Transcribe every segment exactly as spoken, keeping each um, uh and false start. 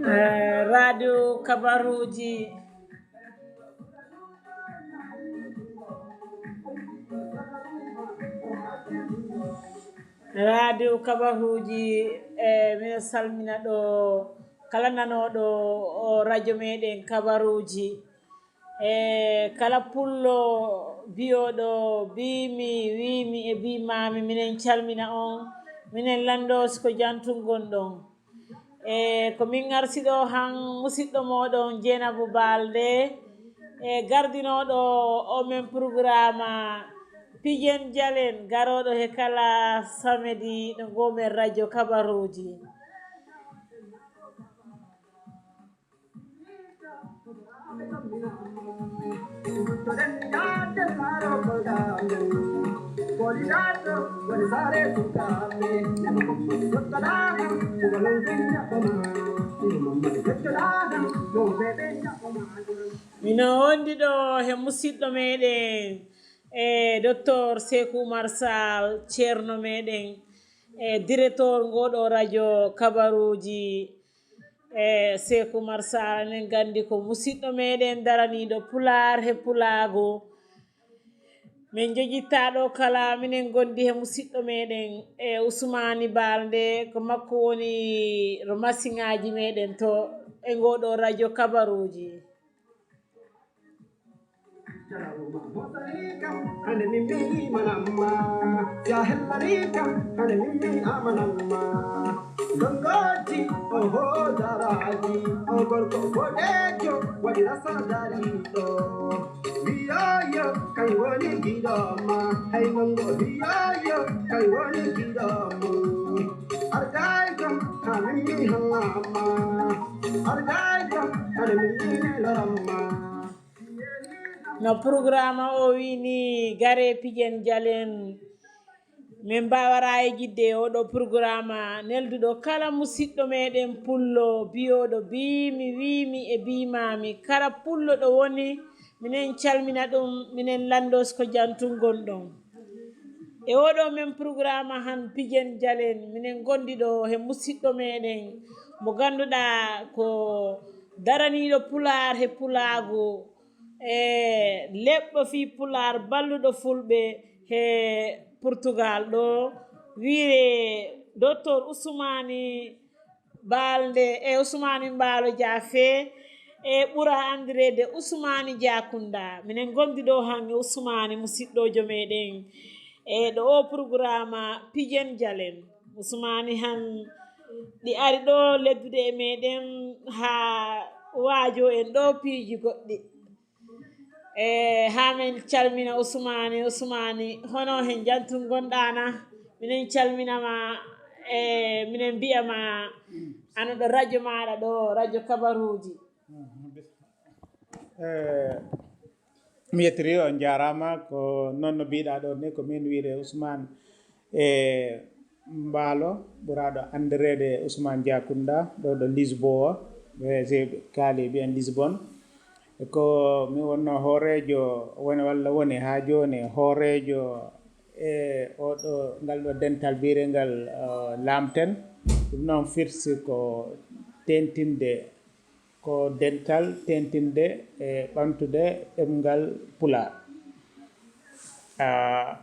Eh, radio kabaruuji. Radio kabaruuji, eh, miɗo salmina ɗo kala nanooɗo o radio meɗen kabaruuji. E kala pullo biyooɗo biimi, wiimi e biimaami, minen calmina on, minen lanndoo siko jantum ngonɗon. E ko min arsi ɗo han, musiɗɗo mooɗon Jeenabu Baalde, e gardinooɗo o men programme Pijen Jalen, garooɗo he kala samedi ɗo ngoo men radio kabaruuji. Mino wondi ɗo he musiɗɗo meɗen, e Docteur Sekou Oumar Sall, ceerno meɗen, e directeur ngoɗo radio kabaruuji. E Sekou Oumar Sall, enen nganndi ko musiɗɗo meɗen daraniiɗo Pulaar he Pulaagu. Min njejittaa ɗo kala, minen ngondi he musiɗɗo meɗen, e Ousmane Balde, ko makko woni ro masiŋaaji meɗen to e ngoɗo radio kabaruuji. Hande min mi imanamma, si a hellani kam, hande min mi amanamma. Dongoji, oho, daraji, o gorko boɗejo, waɗi rasa dariɗo. Wiyoyo, kay woni giɗoma, hay nongo wiyoyo, kay woni giɗoma. Argay kam, hande min mi hallamma. Argay kam, hande min mi neloramma. No programme o wini, gare pijen jalen. Min mbawara e jidde e oɗo programme, nelduɗo kala musiɗɗo meɗen pullo, biyoɗo biimi, wiimi e biimami, kala pullo ɗo woni, minen calmina ɗum, minen lanndo siko jantum ngonɗon. E oɗo men programme han pijen jalen, minen ngondi ɗo he musiɗɗo meɗen, mo ganduɗa ko daraniɗo Pulaar he Pulaagu, e leɓɗo fii Pulaar, balluɗo Fulɓe he Portugal ɗo, wiire Docteur Ousmane Balde, e Ousmane Mbaalo Jaafe, e ɓura anndireede Ousmane Jakunda. Minen ngondi ɗo han e Ousmane, musiɗɗojo meɗen, e ɗo o programme pijen jalen. Ousmane han ɗi ari ɗo leddude e meɗen haa waajo en ɗo piiji goɗɗi. E haa min calmina Ousmane. Ousmane, hono he jantum ngonɗa na? Minen calmina ma, e minen mbiya ma, ano ɗo radio maɗa ɗo, radio kabaruji. Eh, mi yettiri, on njaaraama. Ko noon no mbiɗa ɗo ni, ko min wiyde Ousmane, e Mbaalo, ɓuraaɗo anndireede Ousmane Jakunda, ɗo ɗo Lisboa, ɓe se kaali mbiyen Lisbon. Ko mi wonno hooreejo, woni walla woni haa jooni hooreejo e oɗo, ngal ɗo dental biyeteegal, eh, Laamten. Ɗum noon firti ko teeŋtinde, ko dental teeŋtinde e ɓamtude ɗemngal Pulaar. Ah,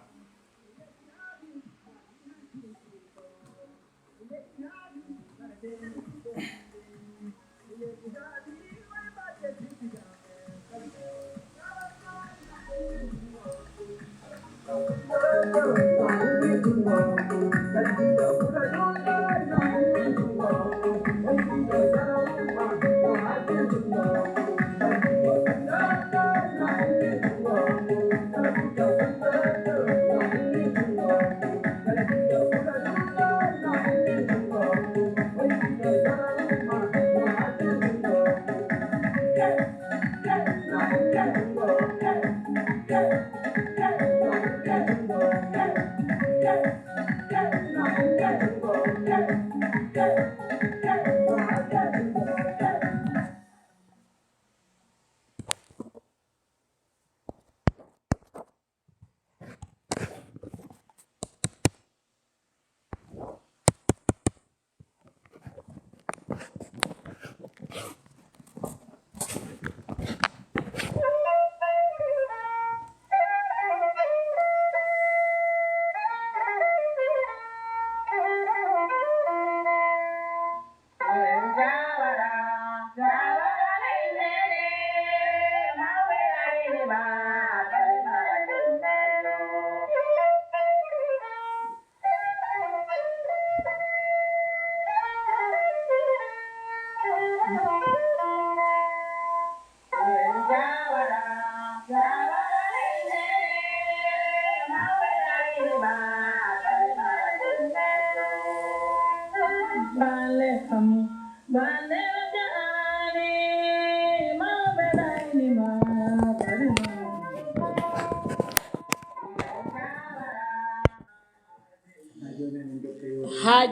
Haa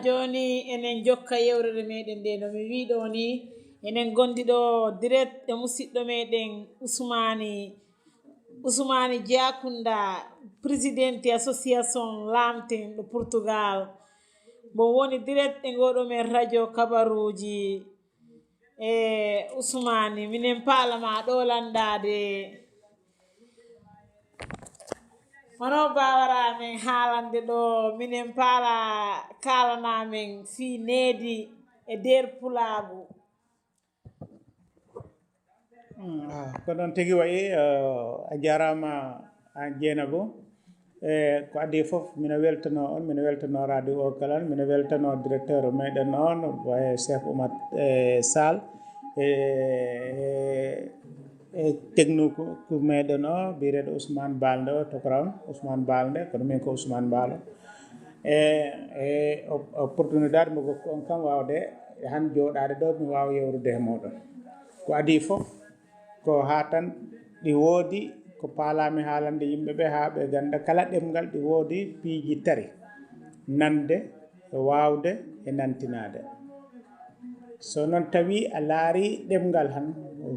jooni enen jokka yewrere meɗen nde, no mi wiɗo ni, enen gondi ɗo direct e musiɗɗo meɗen Usmani, Usmani Jakunda, président association Lamten ɗo Portugal. Bon woni direct e ngoɗo men radio kabaruji. E Usmani, minen paalama ɗo landaade. Hono bawara men haalande ɗo, minen paala kaalana men fii needi e nder pulaagu. Mm, ah, ko noon tigi wayi. Eh, a jarama an Jeynabo. E ko adii fof, mino weltanoo on, mino weltanoo radio o kala, mino weltanoo directeur meɗen on, Cheikh Oumar Sall, e technique meɗen o biyeteeɗo Ousmane Balde o, tokora on Ousmane Balde, kono min ko Ousmane Balo. E e opportunidade mo gokku on kam wawde han jooɗaade ɗo, mi waawa yewrude he muɗum. Ko adii fof, ko haa tan ɗi woodi ko paalaami haalande yimɓe ɓe, haa ɓe ngannda kala ɗemngal ɗi woodi piiji tari: nande, e waawde, e nantinaade. So noon tawii a laarii ɗemngal han,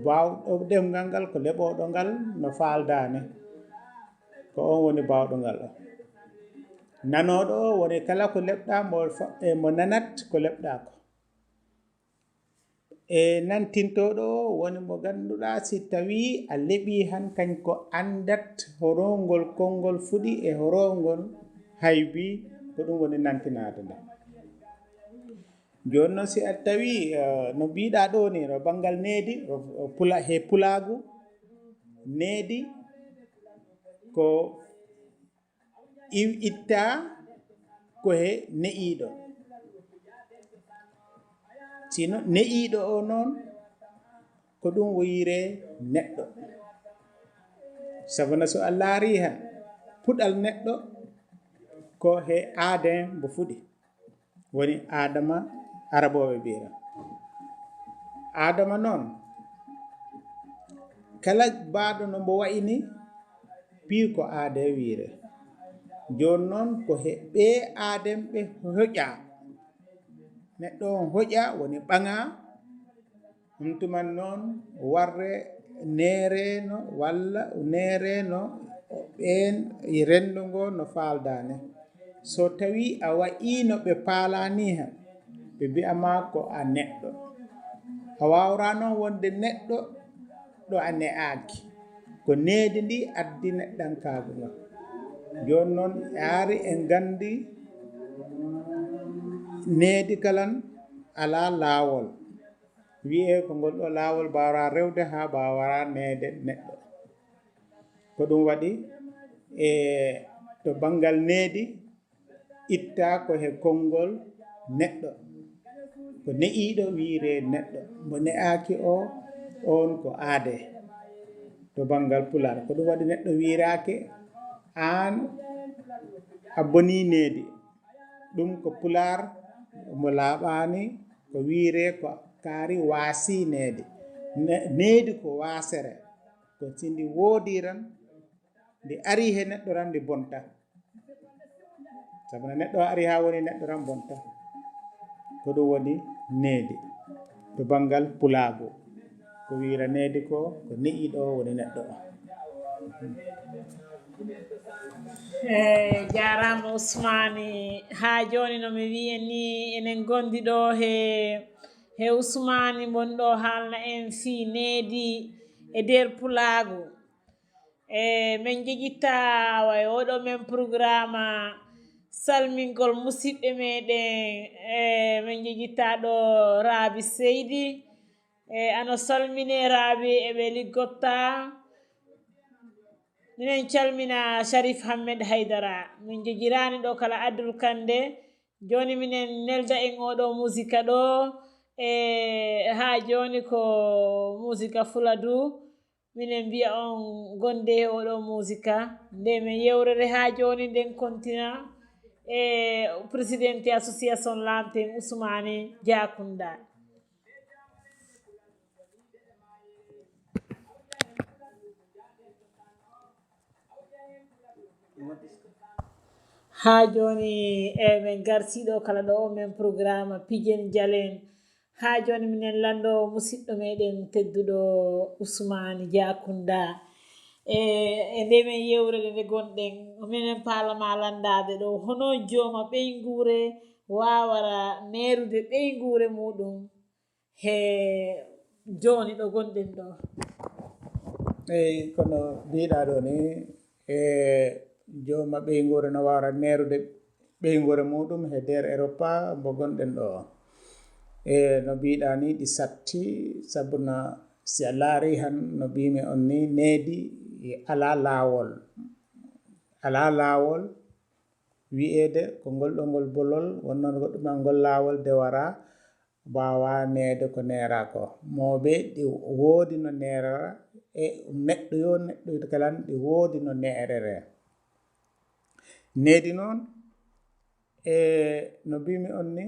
baaw ɗo ɗemngal ngal ko leɓooɗo ngal no faaldaani, ko oon woni baawɗo ngal. Nanooɗo o woni kala ko leɓɗaa, mo nanat ko leɓɗaa ko. E nantintooɗo o woni mo ngannduɗaa si tawii a leɓii han, kañ ko anndat horongol konngol fuɗi e horongol haybi, ko ɗum woni nantinaade nde. Jooni noon si a tawii no mbiiɗaa ɗo ni, no banngal needi, he pulaagu, needi ko iw ittaa ko he ne'iiɗo. Sino ne'iiɗo o noon ko ɗum wiyiree neɗɗo. Sabana so a laarii han, puɗal neɗɗo ko he aaden mbo fuɗi, woni Aadama, arabooɓe mbiyata. Aadama noon, kala baaɗo no mbo wayi ni, piiw ko aadee wiyre. Jooni noon ko he ɓee aaden ɓe hoƴaa. Neɗɗo on hoƴaa woni ɓaŋaa, ɗum tuman noon warre neereeno walla neereeno ɓeen renndo ngo no faaldaani. So tawii a waɗii no ɓe paalaani han, ɓe mbi'a ma ko a neɗɗo. A waawraa noon wonde neɗɗo ɗo a ne'aaki. Ko needi ndi addi neɗɗankaagu ngun. Jooni noon yaari en nganndi needi kalan alaa laawol. Wiyee ko ngol ɗo laawol mbaawraa rewde haa mbaawraa neede neɗɗo. Ko ɗum waɗi e to banngal needi, ittaa ko he konngol neɗɗo. Ko ne'iiɗo wiyre neɗɗo. Mo ne'aaki o, oon ko aadee to banngal pulaar. Ko ɗum waɗi neɗɗo wiyraaki aan a bonii needi. Ɗum ko pulaar mo laaɓaani, ko wiyre ko kaari waasii needi. Needi ko waasere. Ko si ndi woodii tan, ndi arii he neɗɗo tan, ndi bonta. Sabu no neɗɗo o arii haa woni neɗɗo tan, bonta. Ko ɗum woni needi to banngal pulaagu. Ko wiyra needi ko, ko ne'iiɗo o woni neɗɗo o. E jaaraama Usmaani. Haa jooni no mi wiya ni, enen ngondi ɗo he he Usmaani mon ɗo haalna en fii needi e nder pulaagu. E min njeƴitta wa e oɗo men programme salmingol musiɓɓe meɗen. E min njeƴitta ɗo Raabi Seydi. E ano salmine Raabi e ɓe liggotta. Minen calmina Sharif Hammed Haydara. Min njejiraani ɗo kala Abdul Kande. Jooni minen nelda en oɗo musika ɗo. E haa jooni ko musika fula du. Minen mbiya on gonde e oɗo musika. Nde min yewrere haa jooni nden kontina e présidente association Lamten Usmani Jakunda. Haa jooni, e men gartii ɗo kala ɗo o men programme Pijen Jalen. Haa jooni minen lanndo musiɗɗo meɗen tedduɗo Usmaani Jakunda. E, e nde men yewrede nde gonɗen, minen paalama lanndaade ɗo hono jooma ɓeynguure waawara neerude ɓeynguure muɗum he jooni ɗo gonɗen ɗo. Eyi, kono mbiɗa ɗo ni, e jooma ɓeynguure no waawra neerude ɓeynguure muɗum he nder Europa mbo gonɗen ɗo. E no mbiɗa ni ɗi satti, sabu na si a laari han no mbimi on ni needi alaa laawol. Alaa laawol wi'eede ko ngol ɗo ngol bolol, wonno goɗɗum ngol laawol de wara mbaawa neede ko neera ko. Mooɓe ɗi woodi no neerara e neɗɗo yo neɗɗo kalan ɗi woodi no neerere. Needi noon, e no mbimi on ni,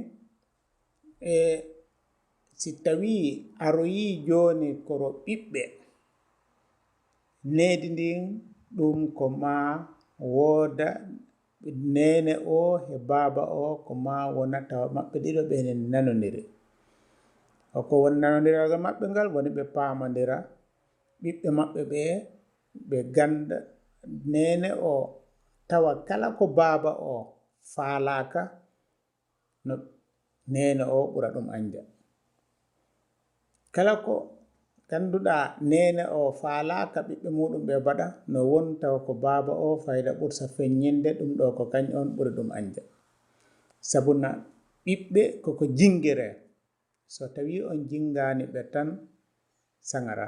e si tawii aroyii jooni koro ɓiɓɓe, needi ndin ɗum ko maa wooda neene o he baaba o ko maa wona tawa maɓɓe ɗiɗo ɓe ne nanondiri. Ko woni nanondiral maɓɓe ngal woni ɓe paamondira ɓiɓɓe maɓɓe ɓe, ɓe ganda neene o tawa kala ko baaba o faalaaka no neene o ɓura ɗum anja. Kala ko ganduɗa neene o faalaaka ɓiɓɓe muɗum ɓe mbaɗa no won tawa ko baaba o fayda ɓursa feññinde ɗum ɗo ko kañ on ɓuri ɗum anja. Sabu na ɓiɓɓe koko jingere. So tawii on jinngaani ɓe tan saŋara.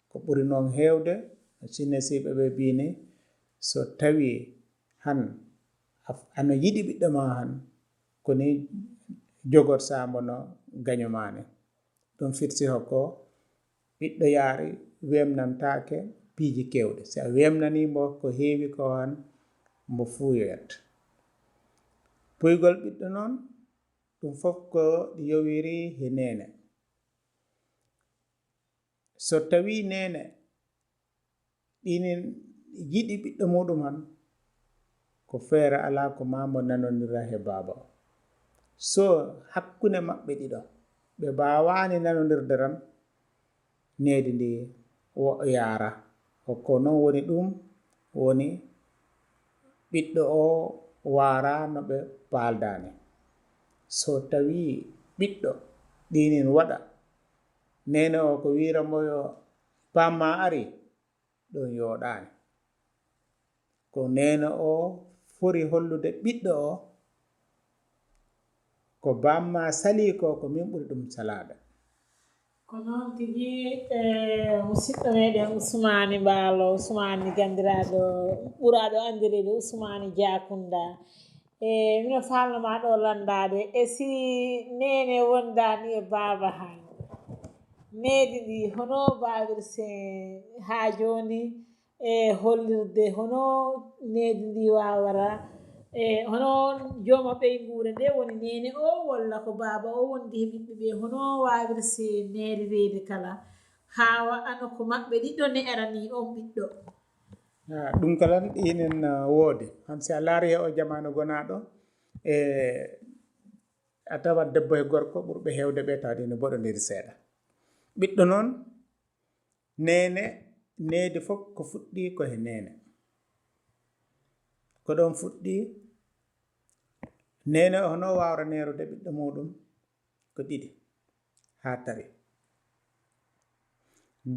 Ko ɓuri noon heewde no sinnesiiɓe ɓe mbiyi ni, so tawii han a no yiɗi ɓiɗɗo maa han, ko ni jogorsaa mbo no gaño maa ni. Ɗum firti hokko ɓiɗɗo yaari weemnantaake piiji keewɗi. Si a weemnanii mbo ko heewi ko han, mbo fuuyoyat. Puygol ɓiɗɗo noon, ɗum fof ko ɗi yowiri he neene. So tawii neene ɗinin yiɗi ɓiɗɗo muɗum han, ko feere alaa ko maa mbo nanondira he baaba o. So hakkunde maɓɓe ɗiɗo ɓe mbaawaani nanondirde tan, needi ndi wo yaara. Ko noon woni ɗum woni ɓiɗɗo o waara no ɓe paaldaani. So tawii ɓiɗɗo ɗinin waɗa, neene o ko wiira mbo yo bamma ari, ɗum yooɗaani. Ko neene o fori hollude ɓiɗɗo o ko bamma salii ko, ko min ɓuri ɗum salaade. Ko noon tigi, e, musiɗɗo meɗen Usmaani Mbaalo, Usmaani ganndiraaɗo, ɓuraaɗo anndireede Usmaani Jakunda. E, mino faalno ma ɗo lanndaade, e si neene wondaani e baaba han, needi ndi hono baawirse haa jooni e hollirde hono needi ndi waawara, e hono jooma ɓeynguure nde woni neene o walla ko baaba o wondi he ɓiɓɓe ɓe, hono waawirse neerireede kala haa wa'ano ko maɓɓe ɗiɗo ne'eranii on ɓiɗɗo. Ah, ɗum kala ɗinen, ah, woodi. Han si a laari he o jamaanu gonaaɗo, e a tawat debbo e gorko ɓurɓe heewde ɓe tawde ene mboɗondiri seeɗa. Ɓiɗɗo noon, neene, needi fof ko fuɗɗi ko he neene. Ko ɗoon fuɗɗi neene o hono waawra neerude ɓiɗɗo muɗum ko ɗiɗi haa tawi.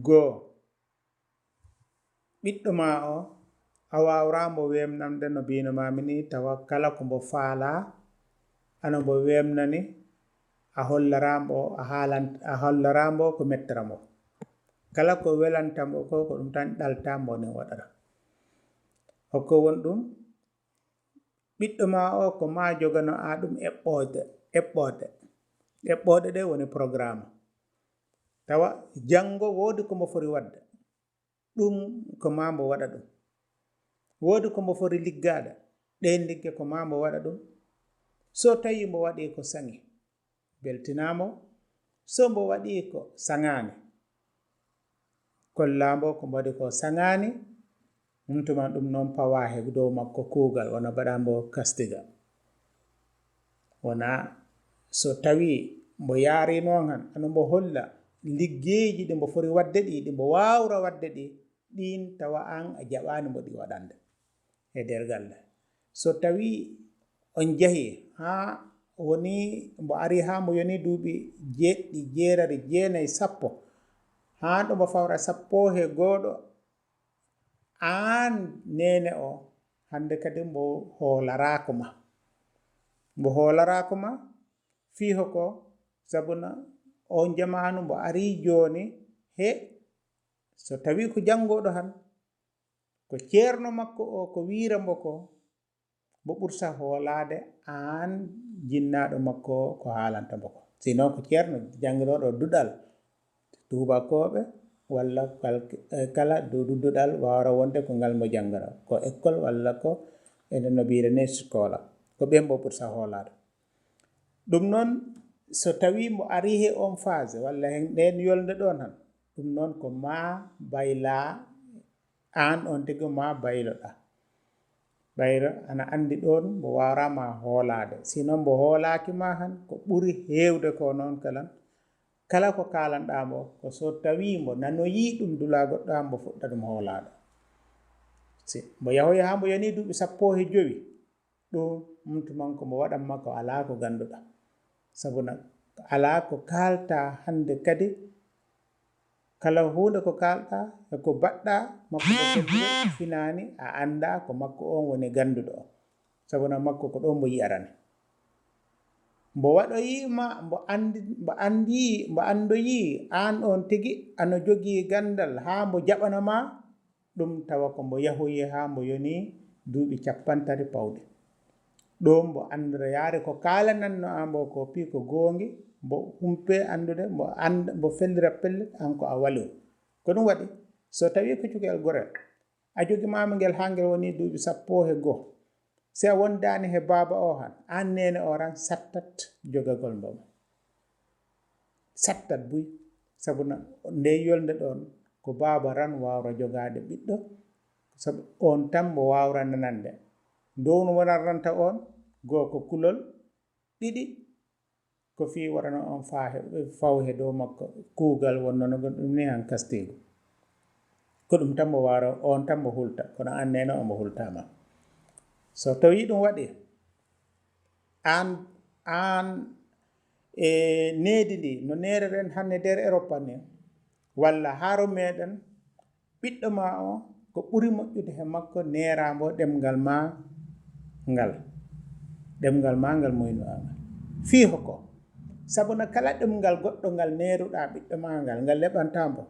Goo, ɓiɗɗo ma o, a waawraa mbo weemnande no mbino ma mi ni, tawa kala ko mbo faalaa, ano mbo weemnani, a hollaraa mbo, a haalan, a hollaraa mbo ko mettara mbo. Kala ko welanta mbo ko, ko ɗum tan ɗalta mbo ni waɗata. Hokko won ɗum, ɓiɗɗo ma o ko ma jogano a ɗum eɓɓoode, eɓɓoode. Eɓɓoode ɗe woni programme. Tawa janngo woodi ko mbo fori waɗde. Ɗum ko ma mbo waɗa ɗum. Woodi ko mbo fori liggaade. Ɗeen ligge ko ma mbo waɗa ɗum. So tawii mbo waɗi ko saŋi, beltinaa mbo. So mbo waɗi ko saŋaani, kollaa mbo ko mbo waɗi ko saŋaani. Ɗum tuma ɗum noon pawaa he dow makko kuugal, wona mbaɗaa mbo kastiga. Wona so tawii mbo yaari noon han, ano mbo holla liggeyji ɗi mbo fori waɗde ɗi, ɗi mbo waawra waɗde ɗi, ɗiin tawa aan a jaɓaani mbo ɗi waɗande e nder galle. So tawii on njahii haa woni mbo ari haa mbo yoni duuɓi jeeɗiɗi, jeetati, jeenayi, sappo, haa ɗo mbo fawra sappo he gooɗo, aan neene o, hannde kadi mbo hoolaraako ma. Mbo hoolaraako ma, fii hoko, sabuna on jamaanu mbo ari jooni he, so tawii ko janngooɗo han, ko ceerno makko o, ko wiira mbo ko, mbo ɓurta hoolaade aan jinnaaɗo makko o ko haalanta mbo ko. Sinon ko ceerno jannginooɗo duɗal, tuubakooɓe walla kal-, eh, kala du-, du-, duɗal waawra wonde ko ngal mbo janngata, ko école walla ko enen no mbiyren ni sikoola. Ko ɓeen mbo ɓurta hoolaade. Ɗum noon, so tawii mbo arii he oon phase walla he ndeen yolnde ɗoon han, ɗum noon ko maa baylaa aan oon tigi maa bayloɗaa. Ɓayro ana anndi ɗoon mbo waawraa ma hoolaade. Sinon mbo hoolaaki ma han, ko ɓuri heewde ko noon kalan, kala ko kaalanɗaa mbo, ko so tawii mbo nanoyii ɗum dulaa goɗɗo han, mbo fuɗɗa ɗum hoolaade. Si mbo yahoyi haa mbo yanii duuɓi sappo he jowi, ɗum ɗum tuman ko mbo waɗan ma ko alaa ko gannduɗaa. Sabuna alaa ko kaaltaa hannde kadi, kala huunde ko kaalɗaa e ko mbaɗɗaa, makko ko fedde finaani, a anndaa ko makko oon woni gannduɗo on. Sabuna makko ko ɗoon mbo yi'arani. Mbo waɗoyii ma, mbo anndi, mbo anndii, mbo anndoyii aan oon tigi ano jogii ganndal haa mbo jaɓana ma, ɗum tawa ko mbo yahoyi haa mbo yoni duuɓi cappanɗe tati pawɗi. Ɗoon mbo anndoyaare ko kaalananno aan mbo ko fii ko goonga, mbo humpee anndude, mbo annda, mbo fellira pellet aan ko a waliw. Ko ɗum waɗi, so tawii ko cukalel gorel, a jogimaama ngel haa ngel woni duuɓi sappo he goo. Si a wondaani he baaba o han, aan neene o ran sattat jogagol mbo. Sattat buy, sabuna ndee yolnde ɗoon, ko baaba ran waawra jogaade ɓiɗɗo, sabu oon tan mbo waawra nanande. Ndow no wonaranta oon, goo ko kulol, ɗiɗi, ko fii waɗano on faa he, faw he dow makko, kuugal wonno no ɗum ni han kastiigu. Ko ɗum tan mbo waawra, oon tan mbo hulta, kono aan neene o mbo hultaama. So tawii ɗum waɗi, aan, aan e needi ndi, no neereren hannde nder Europa ni, walla haaro meɗen, ɓiɗɗo ma o, ko ɓuri moƴƴude he makko neeraa mbo ɗemngal ma ngal. Ɗemngal ma ngal moynu-ɗaa ngal. Fii hoko? Sabuna kala ɗemngal goɗɗo ngal neeruɗaa ɓiɗɗo ma ngal, ngal leɓantaa mbo.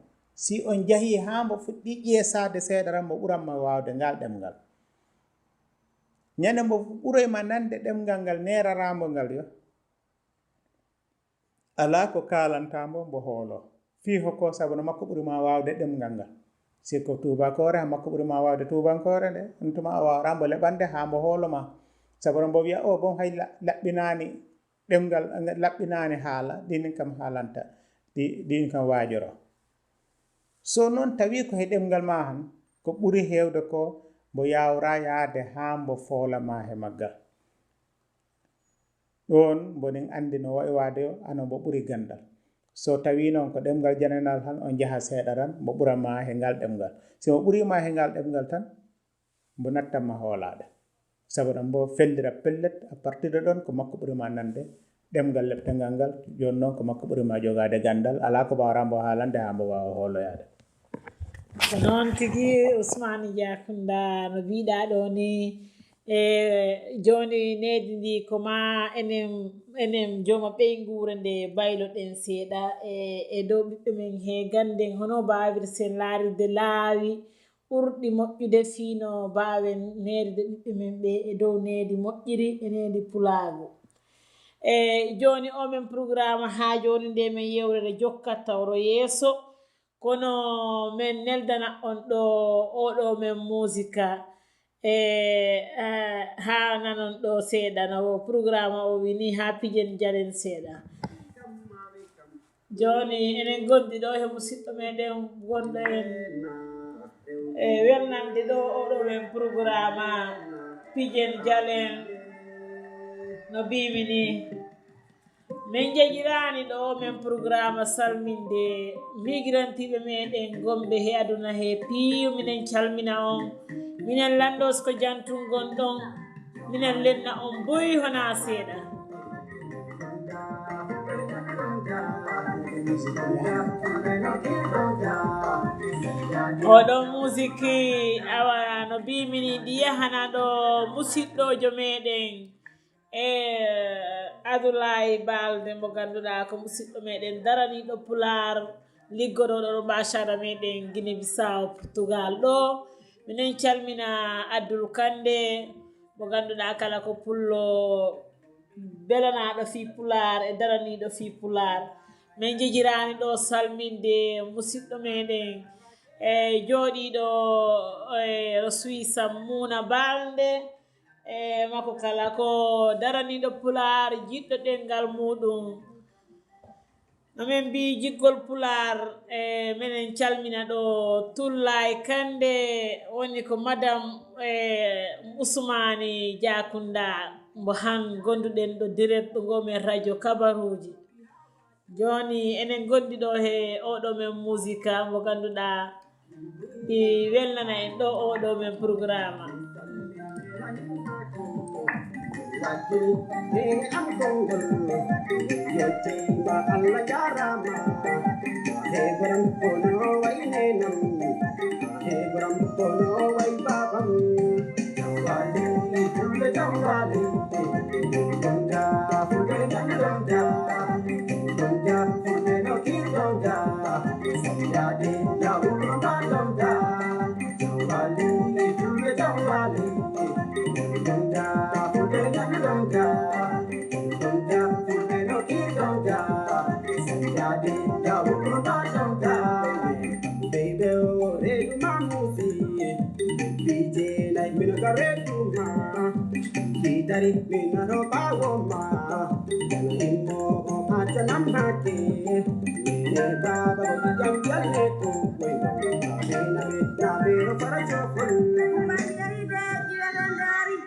Si on njahii haa mbo fuɗɗii ƴeesaade seeɗa ran, mbo ɓuran ma waawde ngal ɗemngal. Ñande mbo ɓuroy ma nande ɗemngal ngal neeraraa mbo ngal yo. Alaa ko kaalantaa mbo, mbo hooloo. Fii hoko? Sabuna makko ɓuri ma waawde ɗemngal ngal. Si ko tuubakoore, han makko ɓuri ma waawde tuubankoore nde. On tuma a waawraa mbo leɓande haa mbo hoolo ma. Sabuna mbo wiya, "O bon hay la-, laɓɓinaani ɗemngal, laɓɓinaani haala, ɗin kam haalanta, ɗi-, ɗin kam waajoro." So noon tawii ko he ɗemngal ma han, ko ɓuri heewde ko mbo yaawraa yaade haa mbo foola ma he maggal. Ɗoon mbonin anndi no wayi waade yo, ano mbo ɓuri ganndal. So tawii noon ko ɗemngal jananal han, on njaha seeɗa ran, mbo ɓura ma he ngal ɗemngal. Si mbo ɓurii ma he ngal ɗemngal tan, mbo nattan ma hoolaade. Sabu ɗon mbo fellira pellet, à partir de ɗon ko makko ɓuri ma nande ɗemngal leptangal ngal, jooni noon ko makko ɓuri ma jogaade ganndal, alaa ko mbaawraa mbo haalande haa mbo waawa hooloyaade. Ko noon tigi, Ousmane Diakhounda, no mbiiɗaa ɗoo ni, e jooni needi ndi ko ma enen, enen jooma ɓeynguure nde mbayloɗen seeɗa e, e dow ɓiɓɓe men he gannden, hono mbaawirten laarirde laawi ɓurɗi moƴƴude fii no mbaawen neerude ɓiɓɓe men ɓe e dow needi moƴƴiri e needi pulaagu. E jooni o men programme haa jooni nde men yewtere jokkat tawro yeeso, kono men neldana on ɗo oɗo men musika e, eh, haa nanon ɗo seeɗa no programme o wini haa pijen jaren seeɗa. Jooni enen gondi ɗo he musiɗɗo meɗen gonɗo en E welnande ɗo oɗo men programme Pijen Jalen, no mbimi ni, min njejiraani ɗo men programme salminde migirantiiɓe meɗen gonɓe he aduna he piiw. Minen calmina on, minen lanndo ko jantum ngonɗon, minen lenna on buy honaa seeɗa. Oɗo musiki, awa, no mbimi ni, ɗi yahana ɗo musiɗɗojo meɗen, e Adulaay Balde, mo ngannduɗaa ko musiɗɗo meɗen daraniiɗo Pulaar, liggodooɗo ɗo mbasara meɗen Gine Bisaw, Portugal ɗo. Minen calmina Abdul Kande, mo ngannduɗaa kala ko pullo belanaaɗo fii Pulaar e daraniiɗo fii Pulaar. Min njejiraani ɗo salminde musiɗɗo meɗen, e jooɗiiɗo e Rosuwi Sammuuna Balde, e makko kala ko daraniiɗo Pulaar, jiɗɗo ɗemngal muɗum. No min mbii jiggol Pulaar, e minen calmina ɗo Tullaay Kande, woni ko madam, e Usmaani Jakunda, mbo han gonduɗen ɗo direct ɗo ngo men radio Kabaruuji. Jooni enen ngondi ɗo he oɗo men musika mo ngannduɗaa ɗi welnana en ɗo oɗo men programme. Yettiima Allah jaaraama. He borom kono way nenam. He borom kono way babam. Jawali, fulɓe jawali. Donda, fulɓe jawali donda. Donda, fulɓe no ki donda. Sayyade, ya wuro ma donda. Jawali, fulɓe jawali. Donda, fulɓe jawali donda. Donda, fulɓe no ki donda. Sayyade, ya wuro ma donda. Baby, o redu mamusi. Bije na mino ka redu ma. Bidari mino no bawo ma. Imo o hata namake. Ne baba o jam jale ko.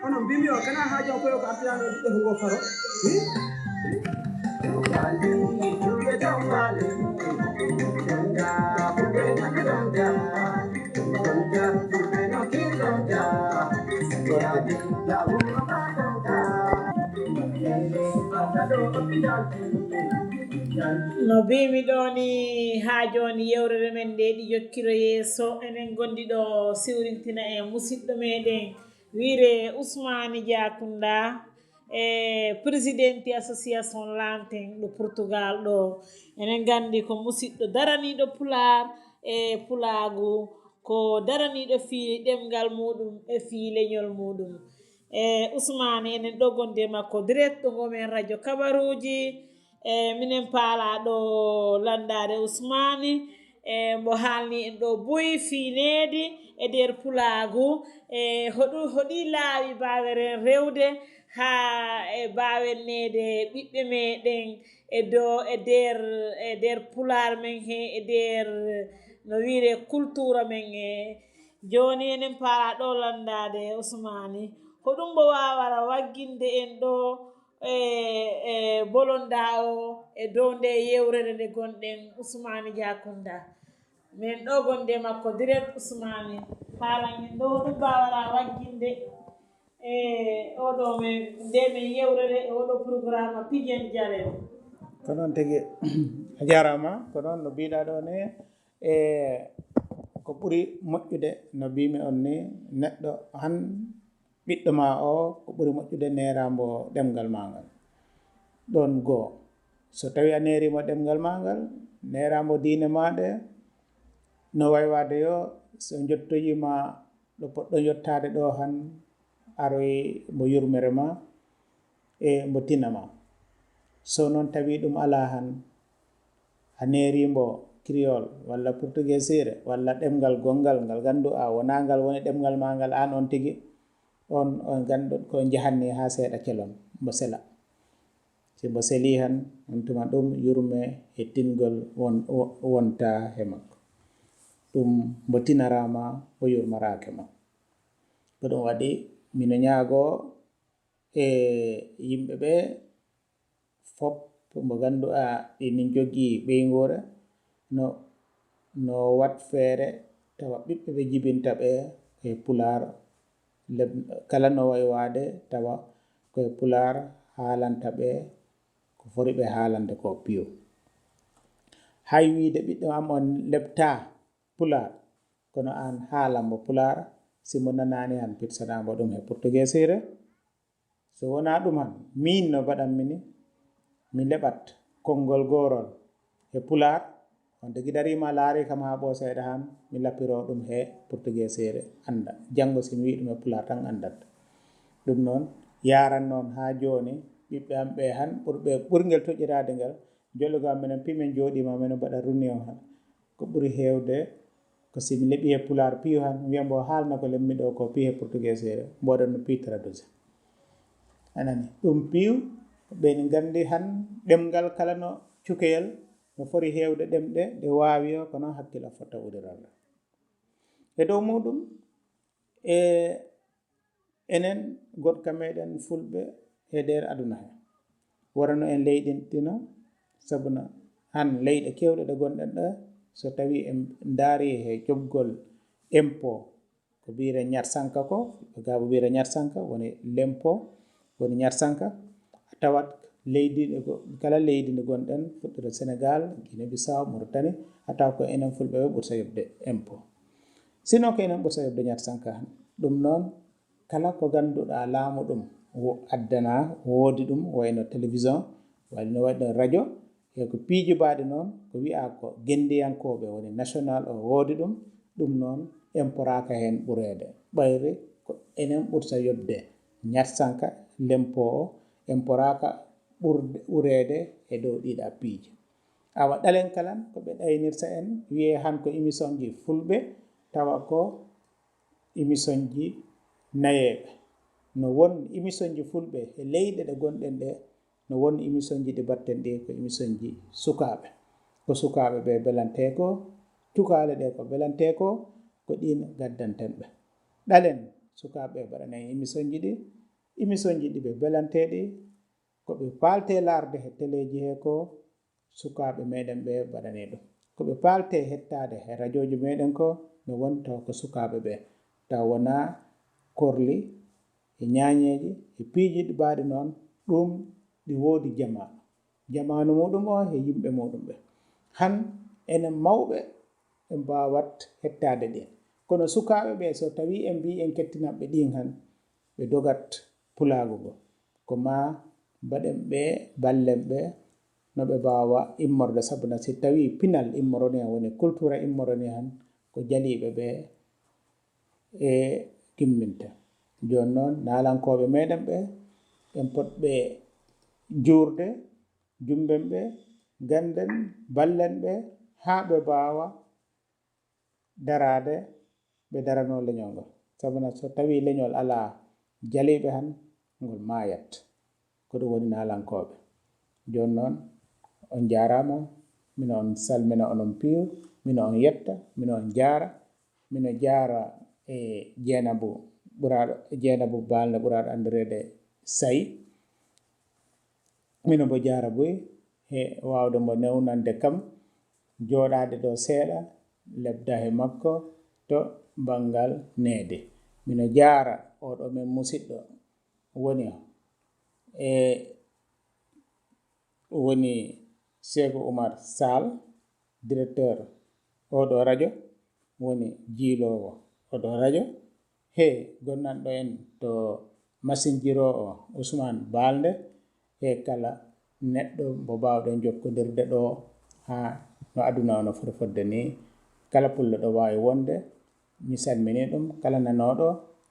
Kono mbimi o kana haajo ko yo ko artirano ɓiɗɗo ko ngo faro. No mbimi ɗo ni, haa jooni yewtere men nde ɗi jokkiro yeeso. Enen ngondi ɗo siwrintina e musiɗɗo meɗen wiire Usmaani Jakunda, e presidenti association Lanten ɗo Portugal ɗo. Enen nganndi ko musiɗɗo daraniiɗo Pulaar e Pulaagu, ko daraniiɗo fii ɗemngal muɗum e fii leñol muɗum. E Usmaani, enen ɗo gondi e makko direct ɗo ngo men radio Kabaruuji. E minen paala ɗo lanndaade Usmaani, e mbo haalni en ɗo buy fii needi e nder Pulaagu, e hoɗu-, hoɗi laawi mbaaweren rewde haa e mbaawen neede ɓiɓɓe meɗen e do, e nder, e nder Pulaar men he, e nder no wiire kultura men he. Jooni enen paala ɗo lanndaade Usmaani, ko ɗum mbo waawara wagginde en ɗo e, e bolonda o e dow nde yewtere nde gonɗen Usmaani Jakunda. Men ɗo gonde makko direct Usmaani. Haalan en ɗo ɗum mbaawara wagginde e oɗo men, nde men yewtere e oɗo programme Pijen Jalen. Ko noon tigi, a jaaraama. Ko noon no mbiɗa ɗo ni, e ko ɓuri moƴƴude no mbimi on ni, neɗɗo han ɓiɗɗo ma o ko ɓuri moƴƴude neerambo ɗemngal ma ngal. Ɗon goo, so tawi a neerimo ɗemngal ma ngal, neerambo diine ma ɗe, no waywaade yo so njottoyima ɗo poɗɗo yottaade ɗo han, aroy mbo yurmere ma e mbo tina ma. So noon tawi ɗum alaa han, a neerimbo kriyol walla portugesire walla ɗemngal gonngal ngal nganndu a wonaa ngal woni ɗemngal ma ngal aan on tigi, on, on nganndu ko njahanni haa seeɗa kelon mbo sela. Si mbo selii han, on tuma ɗum yurme e tingol won-, wo-, wonta he makko. ɗum mbo tinaraama, mbo yurmaraake ma. Ko ɗum waɗi mino ñaagoo e yimɓe ɓe fof mbo ngannduɗaa ɗi nin jogii ɓeynguure, no, no waɗ feere tawa ɓiɓɓe ɓe jibinta ɓe e Pulaar, leb-, kala no wayi waade tawa ko e Pulaar haalanta ɓe ko fori ɓe haalande ko piyo. Hay wiide ɓiɗɗo am on lebtaa Pulaar, kono aan haalan mo Pulaar, si mo nanaani han, pitsanaa mo ɗum he Portugeseere. So wonaa ɗum han, miin no mbaɗanmi ni, mi leɓat konngol goorol he Pulaar, on tigi darii ma laarii kam haa ɓoo seeɗa han, mi lapiroo ɗum he Portugeseere, annda. Janngo si mi wi'i ɗum he Pulaar tan anndat. Ɗum noon, yaaran noon haa jooni, ɓiɓɓe am ɓe han, ɓurɓe, ɓurngel toƴƴiraade ngel, jollugo am minen pimen jooɗiima, minen mbaɗa runion han. Ko ɓuri heewde ko si mi leɓi he Pulaar piyu han, mi wiya mbo haalna ko lemmi ɗo ko piyu he Portugeseere, mboɗon no piyu traduise. A nani? Ɗum piyu, ɓe ne nganndi han ɗemngal kala no cukeyel, no fori heewde ɗemɗe ɗe waawi o, kono hakkil a fota uriralla. E dow muɗum, e enen goɗka meɗen Fulɓe e nder aduna he, wara no en leyɗintino, sabu no han leyɗe kewɗe ɗe gonɗen ɗo, so tawi en ndaari he ƴoggol impôt, ko mbiyre ñaat sanka ko, ɓe gaabo mbiyre ñaat sanka, woni l'impôt, woni ñaat sanka, a tawat leydi ɗe go-, kala leydi ndi gonɗen, fuɗɗude Senegal, Guinée Bissau, Mauritanie, a tawa ko enen Fulɓe ɓe ɓurta yoɓde impôt. Sinon ko enen ɓurta yoɓde ñaat sanka han. Ɗum noon, kala ko ngannduɗaa laamu ɗum wo-, addanaa, woodi ɗum, wayno télévision, walla no waɗi ɗon radio, e ko piiji baaɗi noon, ko wiyaa ko genndiyankooɓe woni national o woodi ɗum, ɗum noon imporaaka heen ɓureede. Ɓayri ko enen ɓurta yoɓde ñaat sanka, l'impôt o, imporaaka ɓurde, ɓureede e dow ɗiɗa piiji. Awa ɗalen kalan ko ɓe ɗaynirta en, wiyee han ko émission ji Fulɓe, tawa ko émission ji nayeeɓe. No won émission ji Fulɓe e leyɗe ɗe gonɗen ɗe, no won émission ji ɗi mbaɗten ɗi ko émission ji sukaaɓe. Ko sukaaɓe ɓe belantee ko, cukaale ɗe ko belantee ko, ko ɗiin gaddanten ɓe. Ɗalen sukaaɓe ɓe mbaɗana en émission ji ɗi, émission ji ɗi ɓe belantee ɗi, ko ɓe paaltee laarde he teleeji he ko, sukaaɓe meɗen ɓe mbaɗanii ɗum. Ko ɓe paaltee hettaade he rajooji meɗen ko, no woni taw ko sukaaɓe ɓe, taw wonaa korli e ñaañeeji e piiji ɗi baaɗi noon, ɗum ɗi woodi jamaanu. Jamaanu muɗum o e yimɓe muɗum ɓe. Han enen mawɓe en mbaawat hettaade ɗin. Kono sukaaɓe ɓe, so tawii en mbii en kettinat ɓe ɗin han, ɓe dogat pulaagu ngo. Ko maa mbaɗen ɓe, ballen ɓe, no ɓe mbaawa immorde, sabu na si tawii pinal immoroni han, woni kultura immoroni han, ko jaliiɓe ɓe e gimminta. Jooni noon, naalankooɓe meɗen ɓe, en potɓe juurde, jumben ɓe, gannden, ballen ɓe, haa ɓe mbaawa daraade, ɓe daranoo leñol ngol. Sabu na so tawii leñol alaa jaliiɓe han, ngol maayat. Ko ɗum woni naalankooɓe. Jooni noon, on njaaraama, mino on salmina, onon piyu, mino on yetta, mino on jaara, mino jaara e Jeenabu ɓuraaɗo, Jeenabu Balde ɓuraaɗo anndireede Sayi. Mino mbo jaara buy he waawde mbo newnande kam jooɗaade ɗo seeɗa, lebda he makko to banngal needi. Mino jaara oɗo men musiɗɗo woni e, woni Seeku Umar Sal, directeur oɗo rajo, woni jiiloowo oɗo rajo. He gonnanɗo en to masinjiroowo Ousmane Balde, he kala neɗɗo mbo mbaawɗen jokkondirde ɗo haa no aduna o no foti fodde ni. Kala pullo ɗo waawi wonde, mi salmini ɗum, kala nanooɗo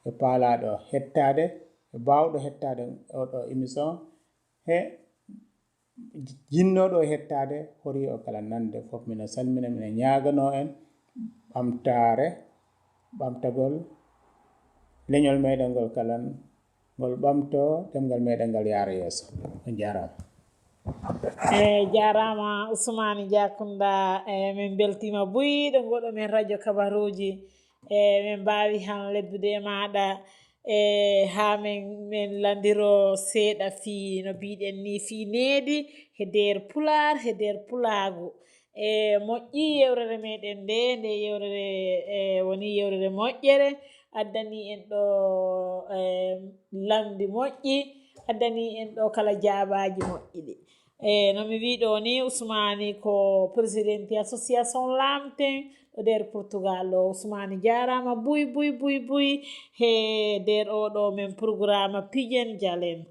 e paalaaɗo hettaade, e baawɗo hettaade oɗo émission, he jinnooɗo hettaade, horii o kala nande fof, mino salmina, mino ñaaganoo en ɓamtaare, ɓamtagol leñol meɗen ngol kalan, ngol ɓamtoo, ɗemngal meɗen ngal yaara yeeso. On njaaraama. E jarama Usmani Jakunda, e min beltima buy ɗo ngoɗo men radio kabaruji. E min mbawi han lebbude e maɗa, e ha min min landiro seeɗa fi no mbiɗen ni fi needi he nder pular he nder pulagu. E moƴƴi yewrere meɗen nde nde yewrere e woni yewrere moƴƴere, addani en ɗo e lamdi moƴƴi, addani en ɗo kala jabaji moƴƴiɗi. E no mi wiɗo ni Usmani ko présidenti association lamten ɗo nder Portugal ɗo. Usmani jarama buy buy buy buy he nder oɗo men programme pijen jalen.